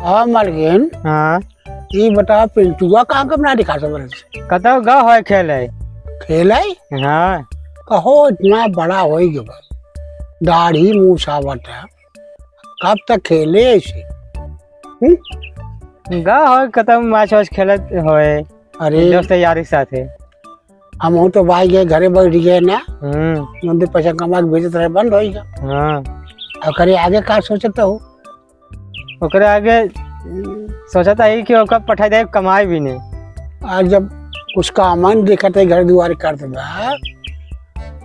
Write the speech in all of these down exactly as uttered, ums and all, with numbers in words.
हाँ, मलकिन। हाँ। ई बताओ, पिंटुआ कहाँ के अपना दिखा सब रहे? कतौ गा होय खेले। खेले? हाँ। कहो, इतना बड़ा होई गवा, दाढ़ी मूछ आवत है, कब तक खेले ऐसे? हम्म? गा होय, कतौ मैच वैच खेलत होय। अरे। दोस्त यारी के साथे। हमहू तो भाई गए, घरे बैठ गए ना। हम्म। मंदिर पैसा कमा के भेजत रहे, बंद होई गवा। हाँ। ओकरे आगे का सोचत हो? ओकरे आगे सोचत है कि ओकर पठाई दे कमाए भी नहीं। आज जब कुछ काम न देखत है, घर दुआर करत बा,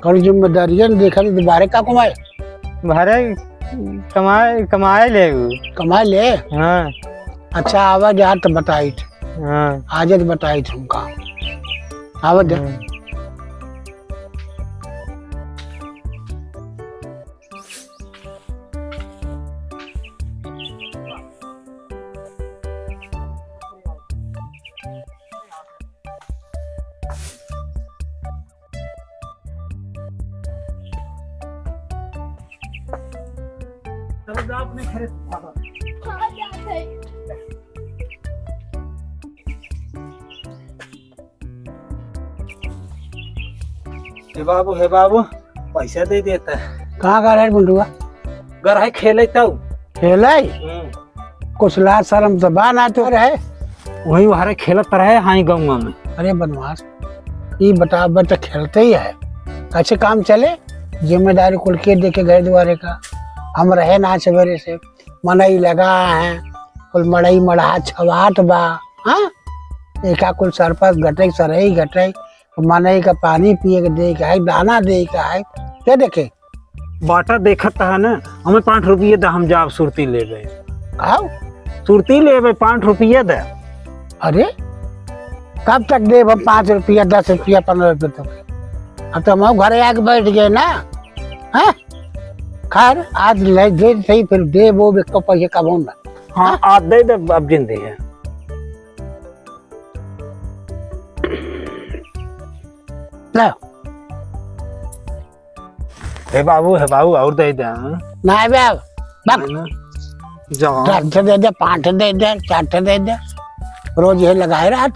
कल जिम्मेदारियन देखत है, तो बाहरे का कमाए? बाहरे कमाए, कमाए ले उ। कमाए ले? हाँ। अच्छा, आवा जा तो बताई थे। हाँ। आज तो बताई थे हमका। आवा जा। हाँ। चलो जा अपने घरे। हे बाबू, हे बाबू, पैसा दे देता। कहाँ गा रहे बुंडुआ? गा रहे खेले तौ। खेले? हम्म। कुछ लाज शरम तो बा ना तो रहे। वही वहारे खेलत रहे, हाँ, गौवा में। अरे बनवास, ई बतावा, बच्चा खेलते ही है, कैसे काम चले? जिम्मेदारी कुल के देखे घर दुआरे का, हम रहे ना सवेरे से। मनई लगा है, कुल मड़ई मड़हा छवात बा, हाँ? एका कुल सरपस घटे, सरई घटे, मनई का पानी पिए के दे के है, दाना दे के है, के देखे? बाटा देखत है ना, हमें पाँच रुपये दा, हम जाब सुरती लेबे। आओ। सुरती लेबे, पाँच रुपये दा। अरे, कब तक देब हम पाँच रुपया, दस रुपया, पन्द्रह रुपया तक? अब तो हम घरे आके बैठ गए ना, हैं? खैर, आज ले दे सही, फिर देबो, एको पैसे कबो ना। हाँ, हाँ? आज दे दे, अब जिंदगी है। ला। हे बाबू, हे बाबू, और दे दे, हाँ? ना बे, बक। है ना? जा। दस ठे दे दे, पाँच ठे दे दे, चार ठे दे दे। रोज ये लगाए रहत।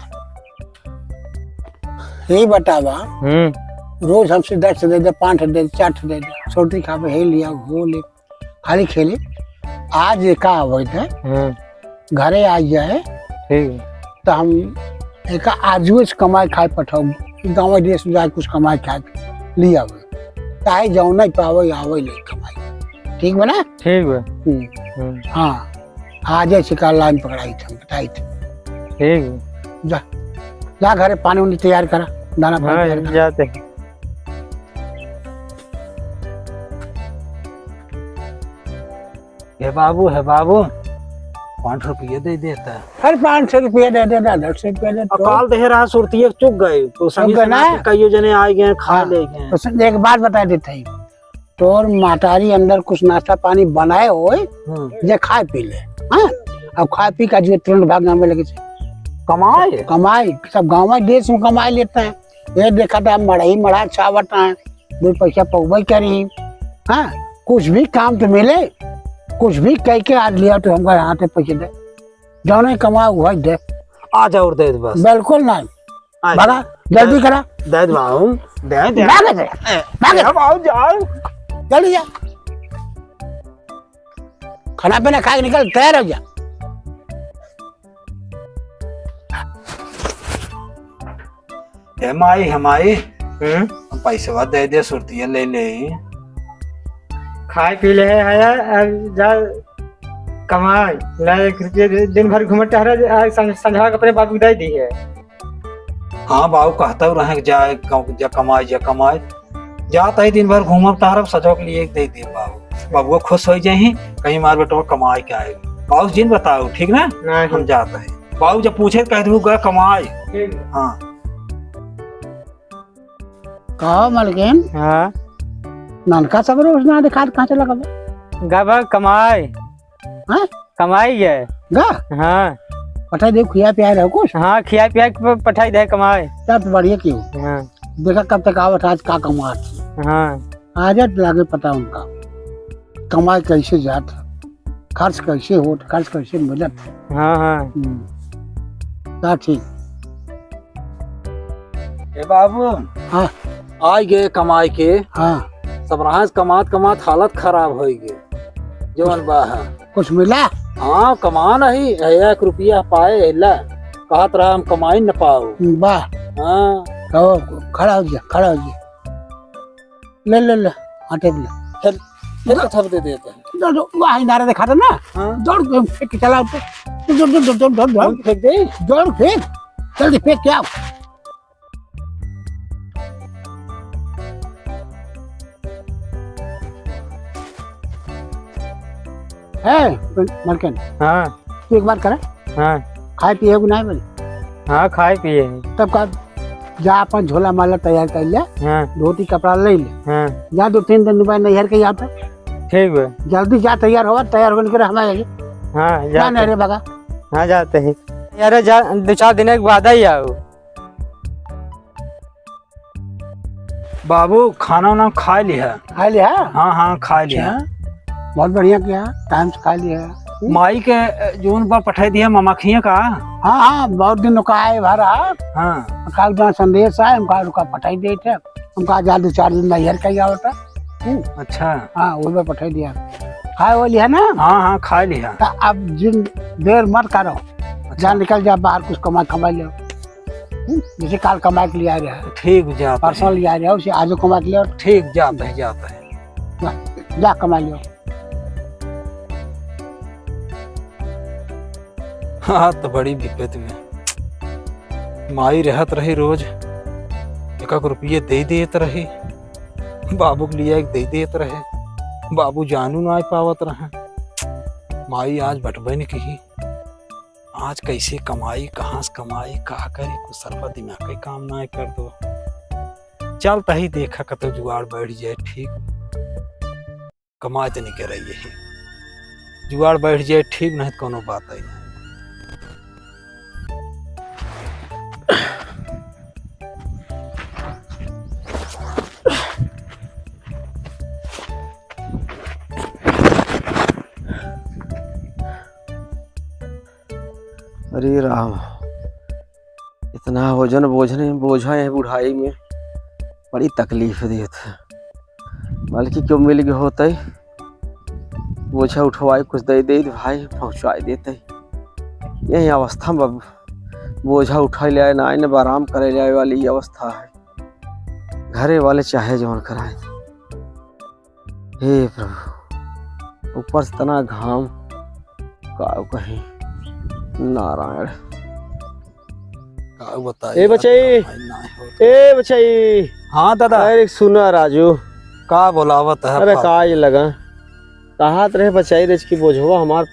यही बतावा, हम्म। रोज हमसे दस ठे दे दे, पाँच ठे दे दे, चार ठे दे दे। सोटी खा पे हे लिया, वो ले। खाली खेली, आज एका आवत है, हम्म। घरे आ जाए, ठीक। तो हम एका आजुए से कमाई खाए पठाऊ, गाँव देश में जाए कुछ कमाई खाए लिया आवे, चाहे जौन नहीं पावे, आवे ले कमाई, ठीक बा ना? ठीक बा। हम्म। हम्म। हाँ, आज ऐसे का लाइन पकड़ाई थे, बताई थे। ठीक बा। जा, जा घरे पानी उनी तैयार करा, दाना पानी हाँ, तैयार करा। जाते हैं। हे बाबू, हे बाबू, पाँच रुपये दे देता। अरे, पाँच सौ रुपया दे दे, दस रुपया दे अब तो। काल देहे रहा, सुरतिये चुक गए। तो चुक सभी गए ना? कइयो जने आए गए, खा हाँ, ले गए। तो सुन, एक बात बता देते हैं, तोर मातारी अंदर कुछ नाश्ता पानी बनाए होए, हम्म। जे खाए पी ले, हाँ? अब खाए पी का जो तुरंत भाग में लगे थे। कमाए? कमाए, सब गाँव देश में कमाए लेते हैं। ये देखा था, मड़ई मड़ा छावत है, दो पैसा पौबे करी, हाँ, कुछ भी काम तो मिले, कुछ भी कह के आज लिया तो हमका यहाँ से पैसे दे, जौने कमा वही दे। आ जाओ और दे दे बस। बिल्कुल नहीं। आ भगा, जाओ। जल्दी करा। दे दे बाबू, दे दे। भाग दे, ए, भाग दे। ए, बाबू जाओ। जल्दी जा। खाना पीना खा के निकल, तैयार हो जा। हे माई, हे माई, हम्म? पैसवा दे दे, सुरतिया ले ले। खाए पी ले है, अब जा कमाए, ला एक रुपये दे, दिन भर घूमे टहरे, आज संझ-, संझवा के अपने बाबू के दे दी है। हाँ बाबू, कहता हूँ रहे, जा, जा कमाए, जा कमाए। जात ही दिन भर घूमब टहरब, सजो के लिए एक दे दे बाबू। बबुआ खुश हो जाही, कहीं मार बेटवा कमाए के आए। बाबू जिन बताओ, ठीक ना? नहीं। हम जात ही। बाबू जब पूछे, कह दू, "गा कमाए।" ठीक है। हाँ। कहो मलकिन। हाँ। ननका सब रोज ना दिखात, कहाँ चला गवा? गवा कमाए। हाँ? कमाई है। गा? हाँ। पठाई दे, खिया पिया रहो कुछ? हाँ, खिया पिया के प-, पठाई दे कमाई। तब तो बढ़िया कियो। हाँ। देखा कब तक आवत, आज का कमात। हाँ। आजत लागे पता उनका। कमाई कैसे जात है। खर्च कैसे होत, खर्च कैसे मिलत। हाँ, हाँ। हम्म। ता ठीक। ए बाबू, हाँ। आइ गए कमाइ के। हाँ। सबरहा से कमात कमात हालत खराब होइ गए। जवन बा है। कुछ मिला? हाँ, कमा नहीं, एक रुपया पाए, ला। कहत रहा हम कमाई न पाओ। बा। हाँ। कहो, खड़ा होइ जा, खड़ा होइ जा। ले, ले, ले, हाँ, टेबल ले। फिर, फिर कथब दे देता है। दौड़, दौड़, वहाँ नारा दिखाता ना। हाँ। दौड़ के फेंक के चला उसे। दौड़, दौड़, दौड़, दौड़, दौड़, दौड़। हम फेंक दे। दौड़ फेंक। जल्दी फेंक के आओ। है, मलकिन। हाँ। तू एक बात करे। हाँ। खाए पिए को नहीं बोले। हाँ, खाए पिए। तब का, जा अपन झोला माला तैयार कर ले। हाँ। धोती कपड़ा ले ले। हाँ। जा दो तीन दिन बाद नैहर के यहाँ पे। ठीक बा। जल्दी जा, तैयार हो, तैयार होने के रहना है। हाँ, जा जाते। नहीं रे बगा। हाँ, जाते हैं। अरे जा, दो चार दिन के बाद ही आओ। बाबू, खाना उना खा लिहा? खा लिहा? हाँ, हाँ, खा लिहा। अच्छा, बहुत बढ़िया किहा, टाइम से खा लिहा। माई के, अ, जौन बा पठाई दिहा ममाखिया का? हाँ, हाँ, बहुत दिन ओका आए भा रहा। हाँ। काल जहाँ संदेश आए, उनका, उनका पठाई देत है। उनका जा दो चार दिन नैहर का ही आवता। हम्म। अच्छा। हाँ, वो बा पठाई दिहा। खाए वाली है ना? हाँ, हाँ, खा लिहा। तो अब जिन देर मत करो। अच्छा। जा निकल जा बाहर, कुछ कमा, कमा ले। हम्म, जैसे काल कमाए के लिए आ रहा है। ठीक, जात परसों है। लिए आ रहा है, उसे आजो कमा के ले आओ। ठीक, जात है, जात है। जा, जा कमा लियो। हाँ, तो बड़ी विपत में। माई रहत रही रोज, एक एक रुपये दे देत रही, बाबू के लिए एक दे देत रहे, बाबू जानू ना पावत रहे। माई आज बटबे न की। आज कैसे कमाई, कहाँ से कमाई, का करी, कुछ सरफा दिमाग के काम ना कर दो। चल तही देखा कतो जुगाड़ बैठ जाए ठीक, कमाए तो नहीं करे यही, जुगाड़ बैठ जाए ठीक, नहीं तो कोनो बात ही नहीं। अरे राम, इतना वजन बोझने, बोझा है बुढ़ाई में, बड़ी तकलीफ देत है। बल्कि क्यों मिल गए होते, बोझा उठवाए, कुछ दे दे भाई, पहुँचाए देते। यही अवस्था में अब बोझा उठाए ले आए ना, आए न आराम करे ले आए वाली ये अवस्था है। घरे वाले चाहे जवन कराए। हे प्रभु, ऊपर से तना घाम, का कहीं, नारायण। का बताई ए यार, बचई, भाई ना हो। ए बचई। हाँ दादा। अरे सुना राजू। का बोलावत है अरे फल? का ये लगा? कहात रहे बचई रे कि बोझवा हमार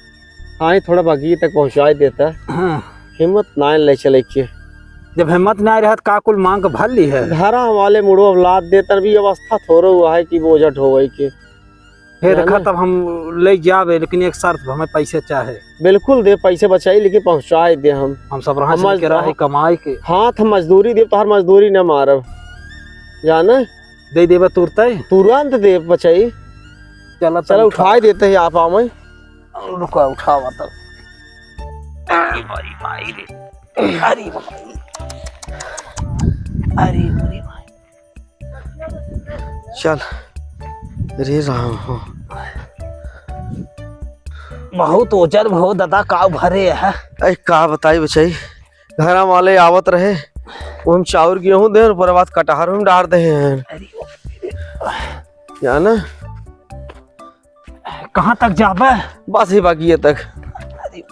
आई थोड़ा बगिए तक पहुँचाए देता। हाँ। हिम्मत ना ले चले के। जब हिम्मत ना रहत का कुल मांग भर ली है? घरा वाले मुड़ो अब लाद देता, अभी अवस्था थोड़ो हुआ है कि बोझा ढोवे के। हे जाना? देखा, तब हम ले जाबे, लेकिन एक शर्त, हमें पैसे चाहे। बिल्कुल दे, पैसे बचाई, लेकिन पहुँचाए दे हम। हम सब रहा हम चल के मज-, रहे कमाई के। हाथ मजदूरी दे, तोहर मजदूरी न मारब। जाना? दे देबे तुरते? तुरंत दे बचाई। चला, चला, तब उठा। उठाए देते हैं आप आवे। रुका, उठावा तब। अरे मोरी माई रे। अरे मोरी। अरे मोरी माई। चल रे राम हो। बहुत ओजन हो दादा, काव भरे है। अरे का बताई बचाई, घरा वाले आवत रहे, वो हम चाउर गेहूं दे, ऊपर बाद कटहर हम डार दे हैं। अरे बाप रे। जाना? कहाँ तक जाबे? बस ही बाकी है तक। अरे,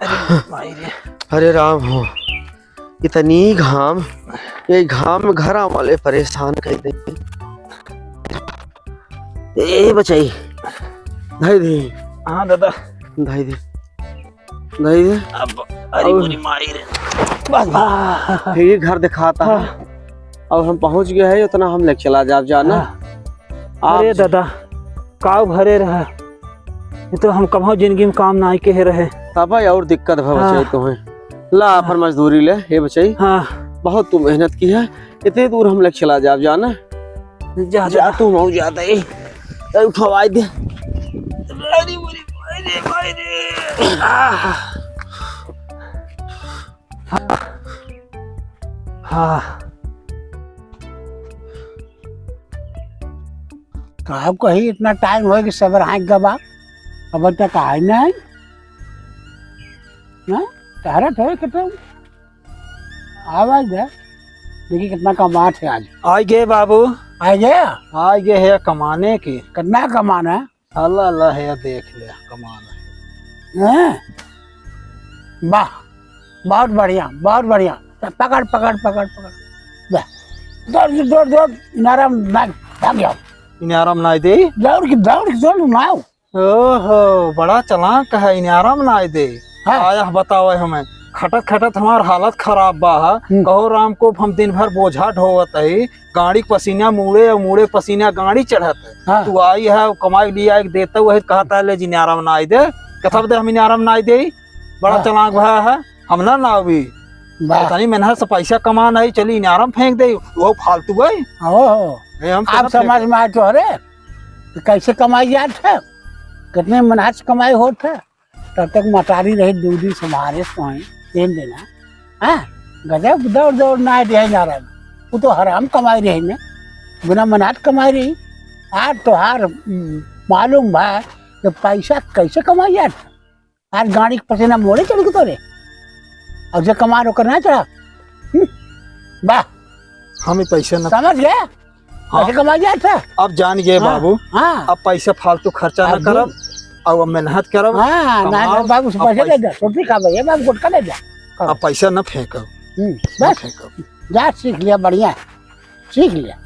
अरे, भाई रे। अरे राम हो, इतनी घाम, ये घाम में घरा वाले परेशान कर देंगे। ए बचाई, धाई दे। हाँ दादा। धाई दे। नहीं है। अब, अरे और मोरी माई रे। बस, बस। फिर ये घर दिखाता है। हाँ। अब हम पहुँच गए हैं, उतना हम लेके चला जाब जाना। हाँ। आप अरे दादा, काव भरे रहा। ये तो हम कबहूँ जिंदगी में काम ना आए के रहे। तब और दिक्कत भा हाँ। बचाई तुम्हें। ला, अपन मजदूरी ले, हे बचाई। हाँ। बहुत तू मेहनत की है, इतने दूर हम लेके चला जाब जाना। जा, जा, जा। तू मऊ जाता है। ए, उठवाई दे। अरे, अरे, अरे, अरे। आह। हाँ। का कही, इतना टाइम होइ कि सवेर हाँक गवा, अब तक आए नहीं। हाँ? तहरा थोड़े खत्म। आवाज दे। देखी कितना कमात है आज। आइ गए बाबू। आइ गए? आइ गए है कमाने की। कितना कमाना है? अल्लाह, अल्लाह है, देख ले, कमाना है। हैं? वाह, बहुत बढ़िया, बहुत बढ़िया। पकड़, पकड़, पकड़, पकड़। ले। दौड़, दौड़, दौड़, इनारम ना, भाग जाओ। इनारम ना दे? दौड़ के, दौड़ के, दौड़ ना। ओहो, बड़ा चालाक है, इनारम ना दे। हाँ। आया बतावे हमें, खटत खटत हमार हालत खराब बा है। हम्म। कहो राम को, हम दिन भर बोझा ढोवत है, गाड़ी पसीना मुड़े और मुड़े पसीना गाड़ी चढ़त है। हाँ। तू आई है, कमाई लिया एक देता हुआ है, कहता है, "ले जी, इनारम ना दे।" कथब दे हम इनारम ना दे, बड़ा हाँ। चालाक भा है, हम ना ना भी। वाह। इतनी मेहनत से पैसा कमा नहीं, चली इनारम फेंक दे, वो फालतू है। ओहो। ए, हम आप तो ना समझ फेंकब। में आए तो, अरे, तो कैसे कमाई जात है? कितने मेहनत से कमाई होत है? तब तक मतारी रही, दो दिन संभारे सोए, तीन दिन, हाँ? हाँ, गजब दौड़ दौड़ ना रहे नारा में। वो तो हराम कमाई रही ना, बिना मेहनत कमाई रही। आज तोहार, हम्म, मालूम बा कि पैसा कैसे कमाई जात है। आज गाड़ी के पसीना मोड़े चढ़ के तोरे, और जे कमार ओकर ना चढ़ा। हम्म, वाह। हम ही पैसे न समझ गए? हाँ। कैसे कमाई जात है? अब जान गए हाँ, बाबू, हाँ। अब पैसा फालतू खर्चा न अब करब, अब मेहनत करब, हाँ, ना, कमाओ, ना, बाबू से अब पैसा पैसा दे दे, सोटी खा भैया, बाबू गुटखा ले जा। अब पैसा न फेंकब, हम्म, न बस। फेंकब। जा सीख लिया, बढ़िया है, सीख लिया।